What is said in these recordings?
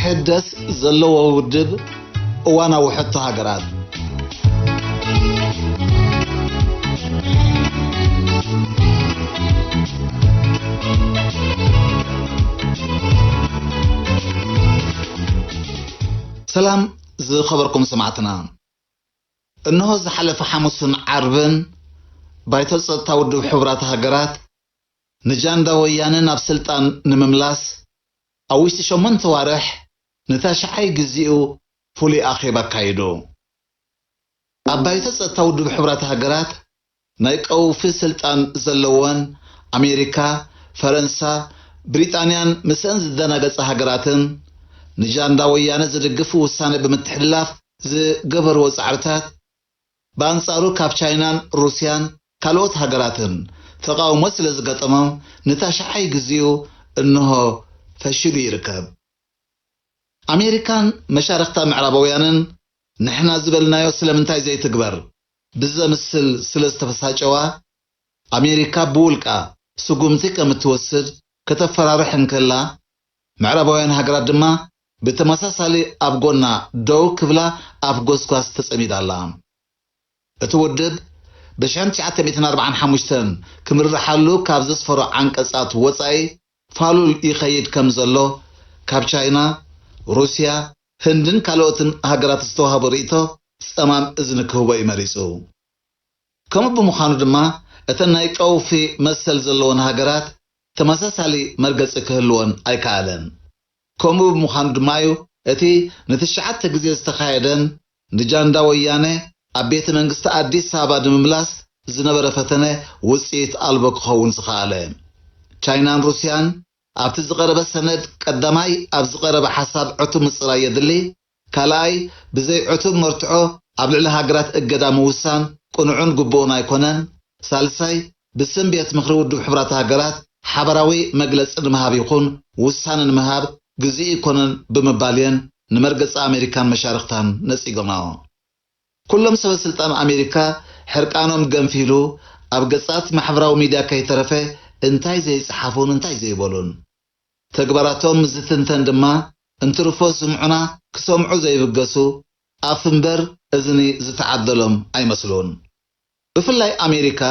ክሕደስ ዘለዎ ውድብ እዋናዊ ሕቶ ሃገራት። ሰላም ዝኸበርኩም ሰማዕትና። እንሆ ዝሓለፈ ሓሙስን ዓርብን ባይቶ ጸጥታ ውድብ ሕቡራት ሃገራት ንጃንዳ ወያነ ናብ ስልጣን ንምምላስ ኣብ ውሽጢ ሸሞንተ ዋርሕ ንታሽዓይ ግዜኡ ፍሉይ ኣኼባ ኣካይዱ። ኣብ ባይቶ ጸጥታ ውድብ ሕቡራት ሃገራት ናይ ቀውፊ ስልጣን ዘለወን ኣሜሪካ፣ ፈረንሳ፣ ብሪጣንያን ምስአን ዝደናገጻ ሃገራትን ንጃንዳ ወያነ ዝድግፍ ውሳነ ብምትሕልላፍ ዝገበርዎ ጻዕርታት ብኣንጻሩ ካብ ቻይናን ሩስያን ካልኦት ሃገራትን ተቓውሞ ስለ ዝገጠሞም ንታሽዓይ ግዜኡ እንሆ ፈሺሉ ይርከብ። ኣሜሪካን መሻርኽታ ምዕራባውያንን ንሕና ዝበልናዮ ስለምንታይ ዘይትግበር ብዘምስል ስለ ዝተበሳጨዋ ኣሜሪካ ብውልቃ ስጉምቲ ከም እትወስድ ከተፈራርሕ እንከላ ምዕራባውያን ሃገራት ድማ ብተመሳሳሊ ኣብ ጎና ደው ክብላ ኣብ ጎስጓስ ተጸሚዳ ኣላ። እቲ ውድብ ብ ትሽዓተ ሚእትን ኣርባዓን ሓሙሽተን ክምርሓሉ ካብ ዘስፈሮ ዓንቀጻት ወጻኢ ፋሉል ይኸይድ ከም ዘሎ ካብ ቻይና፣ ሩስያ፣ ህንድን ካልኦትን ሃገራት ዝተዋህቦ ርእይቶ ጸማም እዝኒ ክህቦ እዩ መሪጹ። ከምኡ ብምዃኑ ድማ እተን ናይ ቀውፊ መሰል ዘለወን ሃገራት ተመሳሳሊ መርገጺ ክህልወን ኣይከኣለን። ከምኡ ብምዃኑ ድማ እዩ እቲ ንትሽዓተ ግዜ ዝተኻየደን ንጃንዳ ወያነ ኣብ ቤተ መንግስቲ ኣዲስ ኣበባ ንምምላስ ዝነበረ ፈተነ ውጽኢት ኣልቦ ክኸውን ዝኸኣለ። ቻይናን ሩስያን ኣብቲ ዝቐረበ ሰነድ ቀዳማይ ኣብ ዝቐረበ ሓሳብ ዕቱብ ምጽራይ የድሊ፣ ካልኣይ ብዘይ ዕቱብ መርትዖ ኣብ ልዕሊ ሃገራት እገዳ ምውሳን ቅኑዕን ግቡእን ኣይኮነን፣ ሳልሳይ ብስም ቤት ምኽሪ ውድብ ሕቡራት ሃገራት ሓበራዊ መግለጺ ንምሃብ ይኹን ውሳነ ንምሃብ ግዜኡ ኣይኮነን ብምባል እየን ንመርገጺ ኣሜሪካን መሻርኽታን ነጺገናኦ። ኩሎም ሰበ ስልጣን ኣሜሪካ ሕርቃኖም ገንፊሉ ኣብ ገጻት ማሕበራዊ ሚድያ ከይተረፈ እንታይ ዘይጸሓፉን እንታይ ዘይበሉን። ተግባራቶም ዝትንተን ድማ እንትርፎ ስምዑና ክሰምዑ ዘይብገሱ ኣፍ እምበር እዝኒ ዝተዓደሎም ኣይመስሉን። ብፍላይ ኣሜሪካ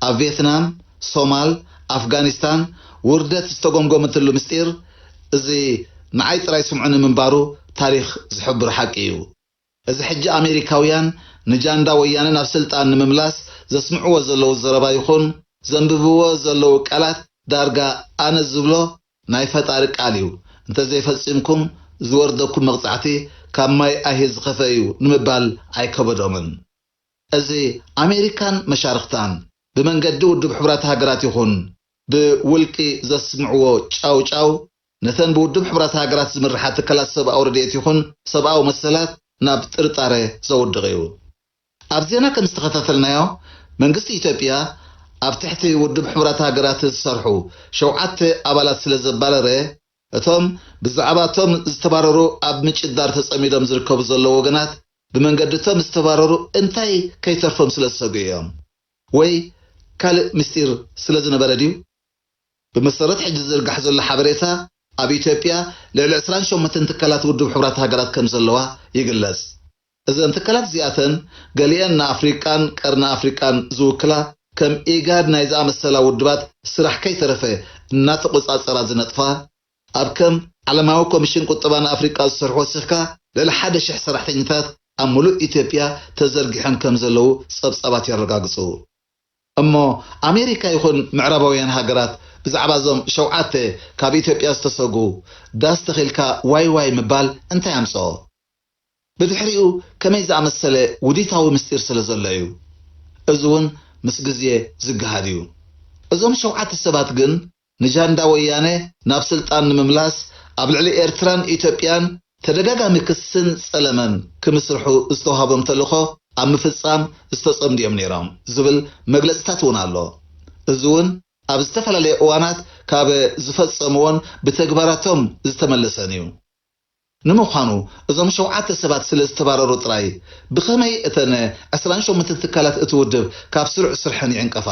ኣብ ቪየትናም፣ ሶማል፣ ኣፍጋኒስታን ውርደት ዝተጎምጎመትሉ ምስጢር እዚ ንዓይ ጥራይ ስምዑኒ ምንባሩ ታሪኽ ዝሕብሮ ሓቂ እዩ። እዚ ሕጂ ኣሜሪካውያን ንጃንዳ ወያነ ናብ ስልጣን ንምምላስ ዘስምዕዎ ዘለዉ ዘረባ ይኹን ዘንብብዎ ዘለዉ ቃላት ዳርጋ ኣነ ዝብሎ ናይ ፈጣሪ ቃል እዩ። እንተዘይፈጺምኩም ዝወርደኩም መቕጻዕቲ ካብ ማይ ኣይሂ ዝኸፍአ እዩ ንምባል ኣይከበዶምን። እዚ ኣሜሪካን መሻርኽታን ብመንገዲ ውድብ ሕቡራት ሃገራት ይኹን ብውልቂ ዘስምዕዎ ጫው ጫው ነተን ብውድብ ሕቡራት ሃገራት ዝምርሓ ትካላት ሰብኣዊ ረድኤት ይኹን ሰብኣዊ መሰላት ናብ ጥርጣረ ዘውድቕ እዩ። ኣብ ዜና ከም ዝተኸታተልናዮ መንግስቲ ኢትዮጵያ ኣብ ትሕቲ ውድብ ሕቡራት ሃገራት ዝሰርሑ ሸውዓተ ኣባላት ስለ ዘባረረ እቶም ብዛዕባ እቶም ዝተባረሩ ኣብ ምጭዳር ተጸሚዶም ዝርከቡ ዘለዉ ወገናት ብመንገዲ እቶም ዝተባረሩ እንታይ ከይተርፎም ስለ ዝሰግኡ እዮም? ወይ ካልእ ምስጢር ስለ ዝነበረ ድዩ? ብመሰረት ሕጂ ዝዝርጋሕ ዘሎ ሓበሬታ ኣብ ኢትዮጵያ ልዕሊ ዕስራን ሸሞንተን ትካላት ውድብ ሕቡራት ሃገራት ከም ዘለዋ ይግለጽ። እዘን ትካላት እዚኣተን ገሊአን ንኣፍሪቃን ቀርኒ ኣፍሪቃን ዝውክላ ከም ኢጋድ ናይ ዝኣመሰላ ውድባት ስራሕ ከይተረፈ እናተቆጻጸራ ዝነጥፋ ኣብ ከም ዓለማዊ ኮሚሽን ቁጠባ ንኣፍሪቃ ዝሰርሑ ወሲኽካ ልዕሊ ሓደ ሽሕ ሰራሕተኛታት ኣብ ምሉእ ኢትዮጵያ ተዘርጊሖም ከም ዘለዉ ጸብጻባት የረጋግጹ። እሞ ኣሜሪካ ይኹን ምዕራባውያን ሃገራት ብዛዕባ እዞም ሸውዓተ ካብ ኢትዮጵያ ዝተሰጉ ዳስ ተኺልካ ዋይ ዋይ ምባል እንታይ ኣምጽኦ? ብድሕሪኡ ከመይ ዝኣመሰለ ውዲታዊ ምስጢር ስለ ዘሎ እዩ? እዚ እውን ምስ ግዜ ዝገሃድ እዩ። እዞም ሸውዓተ ሰባት ግን ንጃንዳ ወያነ ናብ ስልጣን ንምምላስ ኣብ ልዕሊ ኤርትራን ኢትዮጵያን ተደጋጋሚ ክስን ጸለመን ክምስርሑ ዝተዋህቦም ተልእኾ ኣብ ምፍጻም ዝተጸምዱ እዮም ነይሮም ዝብል መግለጽታት እውን ኣሎ። እዚ እውን ኣብ ዝተፈላለየ እዋናት ካብ ዝፈጸምዎን ብተግባራቶም ዝተመለሰን እዩ። ንምዃኑ እዞም ሸውዓተ ሰባት ስለ ዝተባረሩ ጥራይ ብኸመይ እተን ዕስራን ሸሞንተን ትካላት እቲ ውድብ ካብ ስሩዕ ስርሐን ይዕንቀፋ?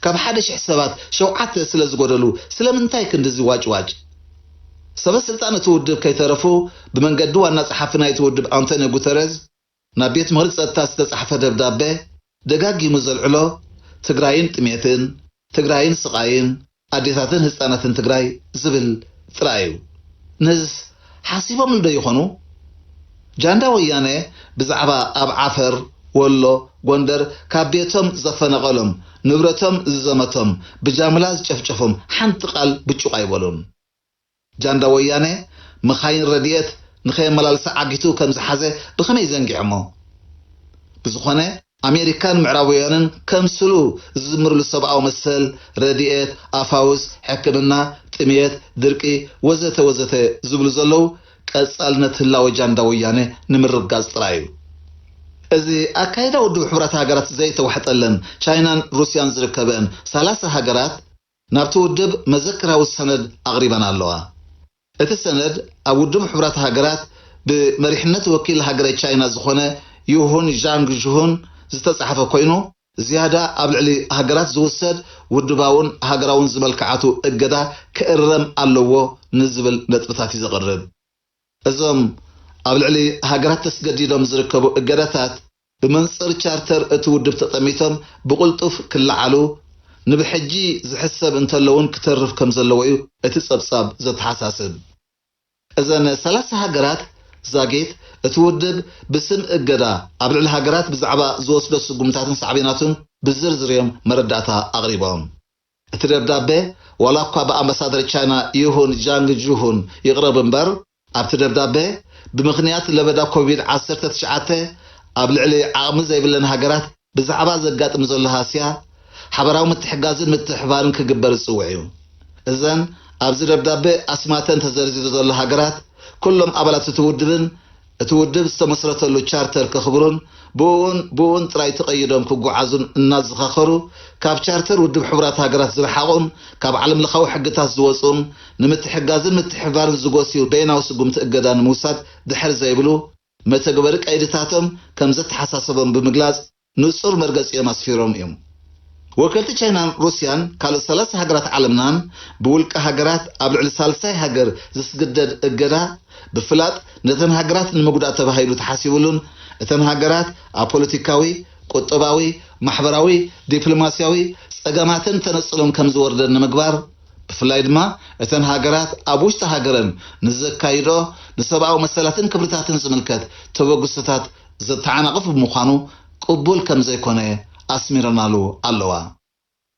ካብ ሓደ ሽሕ ሰባት ሸውዓተ ስለ ዝጎደሉ ስለምንታይ ክንድዚ ዋጭዋጭ? ሰበ ስልጣን እቲ ውድብ ከይተረፉ ብመንገዲ ዋና ጸሓፊ ናይቲ ውድብ ኣንቶኒዮ ጉተረዝ ናብ ቤት ምኽሪ ጸጥታ ዝተጻሕፈ ደብዳቤ ደጋጊሙ ዘልዕሎ ትግራይን ጥሜትን፣ ትግራይን ስቓይን፣ ኣዴታትን ህጻናትን ትግራይ ዝብል ጥራይ እዩ። ነዝስ ሓሲቦምሉ ዶ ይኾኑ? ጃንዳ ወያነ ብዛዕባ ኣብ ዓፈር፣ ወሎ፣ ጎንደር ካብ ቤቶም ዘፈነቐሎም፣ ንብረቶም ዝዘመቶም፣ ብጃምላ ዝጨፍጨፎም ሓንቲ ቃል ብጩቕ ኣይበሉን። ጃንዳ ወያነ መኻይን ረድኤት ንኸየመላልሳ ዓጊቱ ከም ዝሓዘ ብኸመይ ዘንጊዖሞ? ብዝኾነ ኣሜሪካን ምዕራባውያንን ከምስሉ ዝዝምርሉ ሰብኣዊ መሰል፣ ረድኤት፣ ኣፋውስ፣ ሕክምና፣ ጥሜት፣ ድርቂ ወዘተ ወዘተ ዝብሉ ዘለዉ ቀጻልነት ህላወ ጃንዳ ወያነ ንምርግጋጽ ጥራይ እዩ። እዚ ኣካይዳ ውድብ ሕቡራት ሃገራት ዘይተዋሕጠለን ቻይናን ሩስያን ዝርከበን ሰላሳ ሃገራት ናብቲ ውድብ መዘክራዊ ሰነድ ኣቕሪበን ኣለዋ። እቲ ሰነድ ኣብ ውድብ ሕቡራት ሃገራት ብመሪሕነት ወኪል ሃገረ ቻይና ዝኾነ ዩሁን ዣንግ ዥሁን ዝተጻሕፈ ኮይኑ ዝያዳ ኣብ ልዕሊ ሃገራት ዝውሰድ ውድባውን ሃገራውን ዝመልክዓቱ እገዳ ክእረም ኣለዎ ንዝብል ነጥብታት እዩ ዘቕርብ። እዞም ኣብ ልዕሊ ሃገራት ተስገዲዶም ዝርከቡ እገዳታት ብመንጽር ቻርተር እቲ ውድብ ተጠሚቶም ብቕልጡፍ ክለዓሉ፣ ንብሕጂ ዝሕሰብ እንተሎ እውን ክተርፍ ከም ዘለዎ እዩ እቲ ጸብጻብ ዘተሓሳስብ። እዘን ሰላሳ ሃገራት ዛጊት እቲ ውድብ ብስም እገዳ ኣብ ልዕሊ ሃገራት ብዛዕባ ዝወስዶ ስጉምታትን ሳዕቤናቱን ብዝርዝር እዮም መረዳእታ ኣቕሪቦም። እቲ ደብዳቤ ዋላ እኳ ብኣምባሳደር ቻይና ዩሁን ጃንግ ጁሁን ይቕረብ እምበር ኣብቲ ደብዳቤ ብምኽንያት ለበዳ ኮቪድ ዓሰርተ ትሽዓተ ኣብ ልዕሊ ዓቕሚ ዘይብለን ሃገራት ብዛዕባ ዘጋጥም ዘሎ ሃስያ ሓበራዊ ምትሕጋዝን ምትሕባርን ክግበር ዝጽውዕ እዩ። እዘን ኣብዚ ደብዳቤ ኣስማተን ተዘርዚሩ ዘሎ ሃገራት ኩሎም ኣባላት እቲ ውድብን እቲ ውድብ ዝተመስረተሉ ቻርተር ከኽብሩን ብእኡን ብእኡን ጥራይ ተቐይዶም ክጓዓዙን እናዘኻኸሩ ካብ ቻርተር ውድብ ሕቡራት ሃገራት ዝረሓቑን ካብ ዓለም ለኻዊ ሕግታት ዝወፁን ንምትሕጋዝን ምትሕባርን ዝጎስዩ በይናዊ ስጉምቲ እገዳ ንምውሳድ ድሕር ዘይብሉ መተግበሪ ቀይድታቶም ከም ዘተሓሳሰቦም ብምግላፅ ንጹር መርገጺኦም ኣስፊሮም እዮም። ወከልቲ ቻይናን ሩስያን ካልኦት ሰላሳ ሃገራት ዓለምናን ብውልቀ ሃገራት ኣብ ልዕሊ ሳልሳይ ሃገር ዝስግደድ እገዳ ብፍላጥ ነተን ሃገራት ንምጉዳእ ተባሂሉ ተሓሲቡሉን እተን ሃገራት ኣብ ፖለቲካዊ፣ ቁጠባዊ፣ ማሕበራዊ፣ ዲፕሎማስያዊ ጸገማትን ተነጽሎን ከም ዝወርደን ንምግባር ብፍላይ ድማ እተን ሃገራት ኣብ ውሽጢ ሃገረን ንዘካይዶ ንሰብኣዊ መሰላትን ክብርታትን ዝምልከት ተበግሶታት ዘተዓናቕፍ ብምዃኑ ቅቡል ከም ዘይኮነ ኣስሚረናሉ ኣለዋ።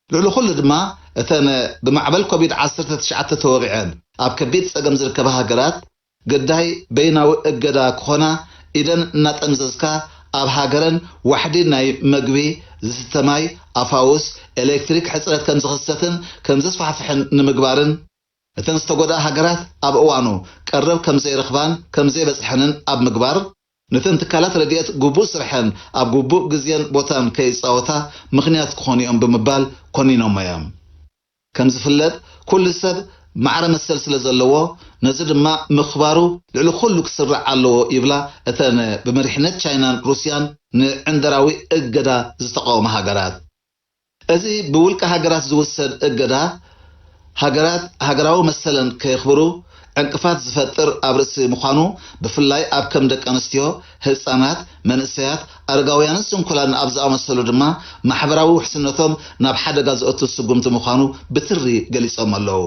ልዕሊ ኩሉ ድማ እተን ብማዕበል ኮቪድ ዓሰርተ ትሽዓተ ተወቒዐን ኣብ ከቢድ ጸገም ዝርከባ ሃገራት ግዳይ በይናዊ እገዳ ክኾና ኢደን እናጠምዘዝካ ኣብ ሃገረን ዋሕዲ ናይ መግቢ፣ ዝስተ ማይ፣ ኣፋውስ፣ ኤሌክትሪክ ሕጽረት ከም ዝኽሰትን ከም ዘስፋሕፍሕን ንምግባርን እተን ዝተጎድኣ ሃገራት ኣብ እዋኑ ቀረብ ከም ዘይረኽባን ከም ዘይበጽሐንን ኣብ ምግባር ነተን ትካላት ረድኤት ግቡእ ስርሐን ኣብ ግቡእ ግዜን ቦታን ከይጻወታ ምኽንያት ክኾኑ እዮም ብምባል ኮኒኖሞ እዮም። ከም ዝፍለጥ ኩሉ ሰብ ማዕረ መሰል ስለ ዘለዎ ነዚ ድማ ምኽባሩ ልዕሊ ኩሉ ክስራዕ ኣለዎ ይብላ እተን ብመሪሕነት ቻይናን ሩስያን ንዕንደራዊ እገዳ ዝተቃወማ ሃገራት። እዚ ብውልቀ ሃገራት ዝውሰድ እገዳ ሃገራት ሃገራዊ መሰለን ከየኽብሩ ዕንቅፋት ዝፈጥር ኣብ ርእሲ ምዃኑ ብፍላይ ኣብ ከም ደቂ ኣንስትዮ፣ ህፃናት፣ መንእሰያት፣ ኣረጋውያንን ስንኩላን ኣብ ዝኣመሰሉ ድማ ማሕበራዊ ውሕስነቶም ናብ ሓደጋ ዘእቱ ስጉምቲ ምዃኑ ብትሪ ገሊፆም ኣለዉ።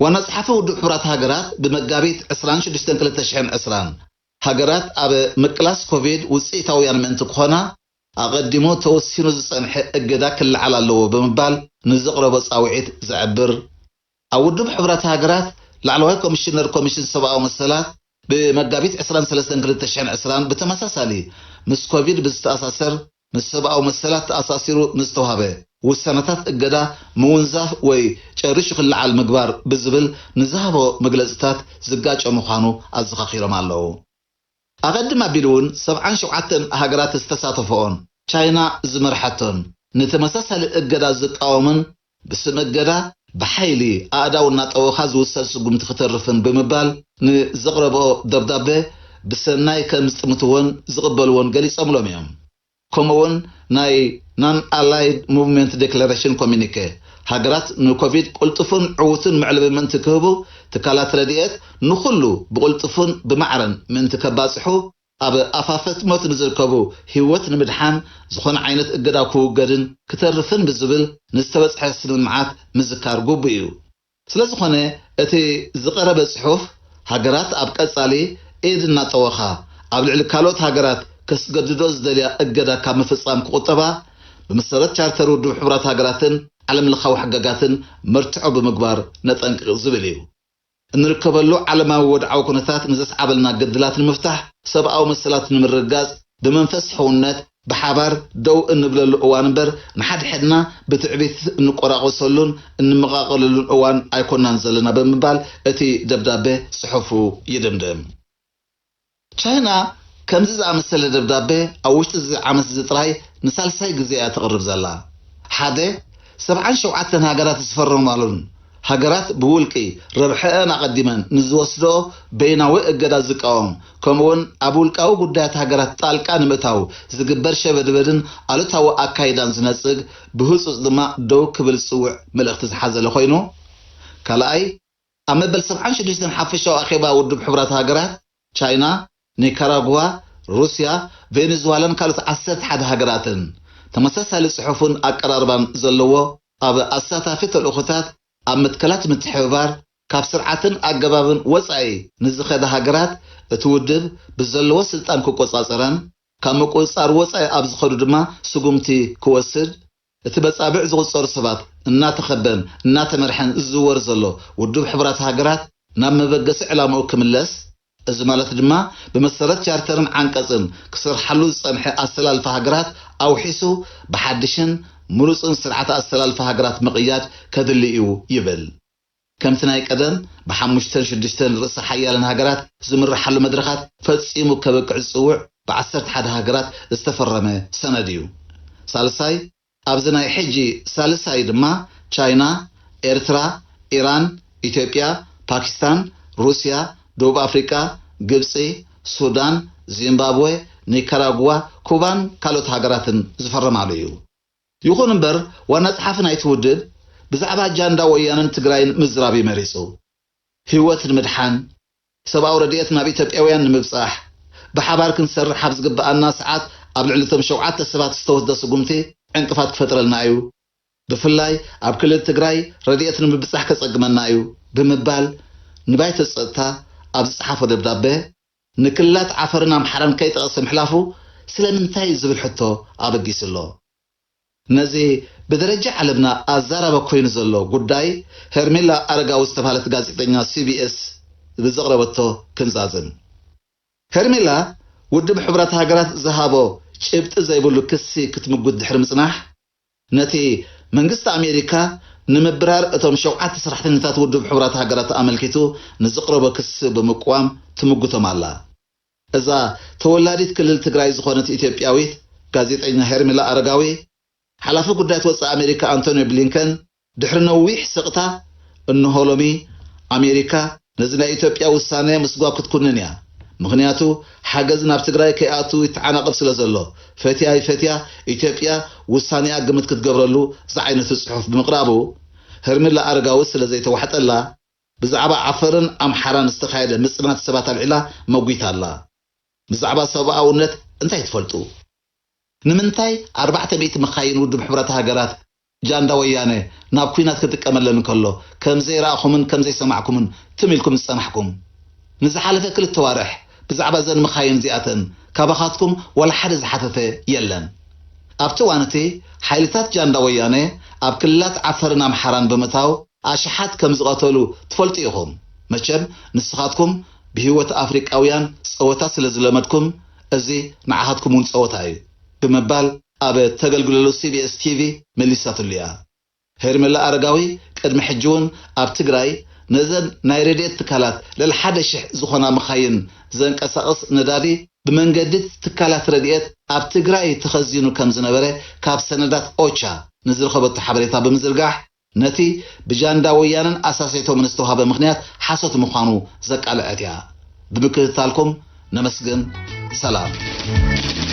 ዋና ጸሓፊ ውድብ ሕቡራት ሃገራት ብመጋቢት ዕስራን ሽዱሽተን ክልተ ሽሕን ዕስራን ሃገራት ኣብ ምቅላስ ኮቪድ ውፅኢታውያን ምእንቲ ክኾና ኣቐዲሙ ተወሲኑ ዝጸንሐ እገዳ ክለዓል ኣለዎ ብምባል ንዘቕረቦ ጻውዒት ዘዕብር ኣብ ውድብ ሕቡራት ሃገራት ላዕለዋይ ኮሚሽነር ኮሚሽን ሰብኣዊ መሰላት ብመጋቢት ዕስራን ሰለስተን ክልተ ሽሕን ዕስራን ብተመሳሳሊ ምስ ኮቪድ ብዝተኣሳሰር ምስ ሰብኣዊ መሰላት ተኣሳሲሩ ንዝተዋህበ ውሳነታት እገዳ ምውንዛፍ ወይ ጨሪሹ ክለዓል ምግባር ብዝብል ንዝሃቦ መግለፅታት ዝጋጨ ምዃኑ ኣዘኻኺሮም ኣለዉ። ኣቐድም ኣቢሉ እውን ሰብዓን ሸውዓተን ሃገራት ዝተሳተፈኦን ቻይና ዝመርሓቶን ንተመሳሳሊ እገዳ ዝቃወምን ብስም እገዳ ብሓይሊ ኣእዳው እናጠወኻ ዝውሰድ ስጉምቲ ክተርፍን ብምባል ንዘቕረብኦ ደብዳበ ብሰናይ ከም ዝጥምትዎን ዝቕበልዎን ገሊጾምሎም እዮም። ከምኡ እውን ናይ Non-Aligned Movement Declaration ኮሚኒኬ፣ ሃገራት ንኮቪድ ቅልጡፍን ዕዉትን መዕለቢ ምእንቲ ክህቡ፣ ትካላት ረድኤት ንኹሉ ብቕልጡፍን ብማዕረን ምእንቲ ከባጽሑ፣ ኣብ ኣፋፈት ሞት ንዝርከቡ ህይወት ንምድሓን ዝኾነ ዓይነት እገዳ ክውገድን ክተርፍን ብዝብል ንዝተበጽሐ ስምምዓት ምዝካር ግቡእ እዩ። ስለዝኾነ እቲ ዝቐረበ ጽሑፍ፣ ሃገራት ኣብ ቀጻሊ ኢድ እናጠወኻ ኣብ ልዕሊ ካልኦት ሃገራት ከስገድዶ ዝደልያ እገዳ ካብ ምፍጻም ክቑጠባ፣ ብመሰረት ቻርተር ውድብ ሕቡራት ሃገራትን ዓለም ለኻዊ ሕገጋትን መርትዖ ብምግባር ነጠንቅቕ ዝብል እዩ። እንርከበሉ ዓለማዊ ወድዓዊ ኩነታት ንዘስዓበልና ግድላት ንምፍታሕ፣ ሰብኣዊ መሰላት ንምርግጋጽ፣ ብመንፈስ ሕውነት ብሓባር ደው እንብለሉ እዋን እምበር፣ ንሓድሕድና ብትዕቢት እንቆራቆሰሉን እንመቓቐለሉን እዋን ኣይኮናን ዘለና ብምባል እቲ ደብዳቤ ጽሑፉ ይድምድም። ቻይና ከምዚ ዝኣመሰለ ደብዳቤ ኣብ ውሽጢ እዚ ዓመት እዚ ጥራይ ንሳልሳይ ግዜ እያ ተቕርብ ዘላ። ሓደ፣ ሰብዓን ሸውዓተን ሃገራት ዝፈረማሉን ሃገራት ብውልቂ ረብሐአን ኣቐዲመን ንዝወስድኦ በይናዊ እገዳ ዝቃወም፣ ከምኡውን ኣብ ውልቃዊ ጉዳያት ሃገራት ጣልቃ ንምእታው ዝግበር ሸበድበድን ኣሉታዊ ኣካይዳን ዝነጽግ፣ ብህጹጽ ድማ ደው ክብል ዝጽውዕ መልእኽቲ ዝሓዘለ ኮይኑ፣ ካልኣይ፣ ኣብ መበል ሰብዓን ሽዱሽተን ሓፈሻዊ ኣኼባ ውድብ ሕቡራት ሃገራት፣ ቻይና፣ ኒካራጓ፣ ሩስያ፣ ቬኔዙዋላን ካልኦት ዓሰርተ ሓደ ሃገራትን ተመሳሳሊ ጽሑፍን ኣቀራርባን ዘለዎ፣ ኣብ ኣሳታፊ ተልእኾታት ኣብ መትከላት ምትሕብባር፣ ካብ ስርዓትን ኣገባብን ወጻኢ ንዝኸዳ ሃገራት፣ እቲ ውድብ ብዘለዎ ስልጣን ክቆጻጸረን፣ ካብ ምቁጽጻር ወጻኢ ኣብ ዝኸዱ ድማ ስጉምቲ ክወስድ፣ እቲ በጻብዕ ዝቑጸሩ ሰባት እናተኸበን እናተመርሐን ዝዝወር ዘሎ ውድብ ሕቡራት ሃገራት ናብ መበገሲ ዕላምኡ ክምለስ፣ እዚ ማለት ድማ ብመሰረት ቻርተርን ዓንቀጽን ክሰርሓሉ ዝጸንሐ ኣሰላልፋ ሃገራት ኣውሒሱ ብሓድሽን ምሩጽን ስርዓተ ኣሰላልፋ ሃገራት ምቕያድ ከድሊ እዩ ይብል። ከምቲ ናይ ቀደም ብሓሙሽተን ሽዱሽተን ርእሰ ሓያለን ሃገራት ዝምርሓሉ መድረኻት ፈጺሙ ከበቅዕ ዝጽውዕ ብዓሰርተ ሓደ ሃገራት ዝተፈረመ ሰነድ እዩ። ሳልሳይ፣ ኣብዚ ናይ ሕጂ ሳልሳይ ድማ ቻይና፣ ኤርትራ፣ ኢራን፣ ኢትዮጵያ፣ ፓኪስታን፣ ሩስያ፣ ደቡብ ኣፍሪቃ፣ ግብጺ፣ ሱዳን፣ ዚምባብወ፣ ኒካራጉዋ፣ ኩባን ካልኦት ሃገራትን ዝፈረማሉ እዩ። ይኹን እምበር፣ ዋና ጸሓፊ ናይቲ ውድብ ብዛዕባ ጃንዳ ወያነን ትግራይን ምዝራብ እዩ መሪጹ። ህይወት ንምድሓን፣ ሰብኣዊ ረድኤት ናብ ኢትዮጵያውያን ንምብጻሕ፣ ብሓባር ክንሰርሕ ኣብ ዝግብኣና ሰዓት ኣብ ልዕሊ እቶም ሸውዓተ ሰባት ዝተወስደ ስጉምቲ ዕንቅፋት ክፈጥረልና እዩ። ብፍላይ ኣብ ክልል ትግራይ ረድኤት ንምብጻሕ ከጸግመና እዩ ብምባል ንባይቶ ጸጥታ ኣብ ዝጸሓፎ ደብዳበ፣ ንክልላት ዓፈርን ኣምሓራን ከይጠቐሰ ምሕላፉ ስለምንታይ ዝብል ሕቶ ኣበጊሱ ኣሎ። ነዚ ብደረጃ ዓለምና ኣዛራቢ ኮይኑ ዘሎ ጉዳይ፣ ሄርሜላ ኣረጋዊ ዝተባህለት ጋዜጠኛ ሲቢኤስ ብዘቕረበቶ ክንዛዝም። ሄርሜላ፣ ውድብ ሕቡራት ሃገራት ዝሃቦ ጭብጢ ዘይብሉ ክሲ ክትምጉት ድሕሪ ምጽናሕ፣ ነቲ መንግስቲ ኣሜሪካ ንምብራር እቶም ሸውዓተ ሰራሕተኛታት ውድብ ሕቡራት ሃገራት ኣመልኪቱ ንዝቕረቦ ክሲ ብምቅዋም ትምጉቶም ኣላ። እዛ ተወላዲት ክልል ትግራይ ዝኾነት ኢትዮጵያዊት ጋዜጠኛ ሄርሜላ ኣረጋዊ፣ ሓላፊ ጉዳያት ወጻኢ ኣሜሪካ ኣንቶኒ ብሊንከን ድሕሪ ነዊሕ ስቕታ፣ እንሆ ሎሚ ኣሜሪካ ነዚ ናይ ኢትዮጵያ ውሳነ ምስጓግ ክትኩንን እያ። ምኽንያቱ፣ ሓገዝ ናብ ትግራይ ከይኣቱ ይተዓናቐፍ ስለ ዘሎ፣ ፈትያ ይፈትያ ኢትዮጵያ ውሳኔኣ ግምት ክትገብረሉ ዝዓይነቱ ጽሑፍ ብምቕራቡ፣ ሄርሜላ ኣረጋዊ ስለ ዘይተዋሕጠላ፣ ብዛዕባ ዓፈርን ኣምሓራን ዝተኻየደ ምጽናት ሰባት ኣልዒላ መጒታ ኣላ። ብዛዕባ ሰብኣውነት እንታይ ትፈልጡ? ንምንታይ ኣርባዕተ ሚእቲ መኻይን ውድብ ሕቡራት ሃገራት ጃንዳ ወያነ ናብ ኲናት ክጥቀመለን እንከሎ ከም ዘይረኣኹምን ከም ዘይሰማዕኩምን ትም ኢልኩም ዝጸናሕኩም? ንዝሓለፈ ክልተ ዋርሕ ብዛዕባ እዘን መኻይን እዚኣተን ካባኻትኩም ዋላ ሓደ ዝሓተተ የለን። ኣብቲ እዋን እቲ ሓይልታት ጃንዳ ወያነ ኣብ ክልላት ዓፈርን ኣምሓራን ብምእታው ኣሽሓት ከም ዝቐተሉ ትፈልጡ ኢኹም። መቸም ንስኻትኩም ብህይወት ኣፍሪቃውያን ጸወታ ስለ ዝለመድኩም፣ እዚ ንዓኻትኩም እውን ጸወታ እዩ ብምባል ኣብ ተገልግለሉ ሲቢኤስ ቲቪ መሊሳትሉ እያ። ሄርሜላ ኣረጋዊ ቅድሚ ሕጂ እውን ኣብ ትግራይ ነዘን ናይ ረድኤት ትካላት ልዕሊ ሓደ ሽሕ ዝኾና መኻይን ዘንቀሳቕስ ነዳዲ ብመንገዲ ትካላት ረድኤት ኣብ ትግራይ ተኸዚኑ ከም ዝነበረ ካብ ሰነዳት ኦቻ ንዝረኸበቶ ሓበሬታ ብምዝርጋሕ፣ ነቲ ብጃንዳ ወያነን ኣሳሰይቶምን ዝተዋህበ ምኽንያት ሓሶት ምዃኑ ዘቃልዐት እያ። ብምክትታልኩም ነመስግን። ሰላም።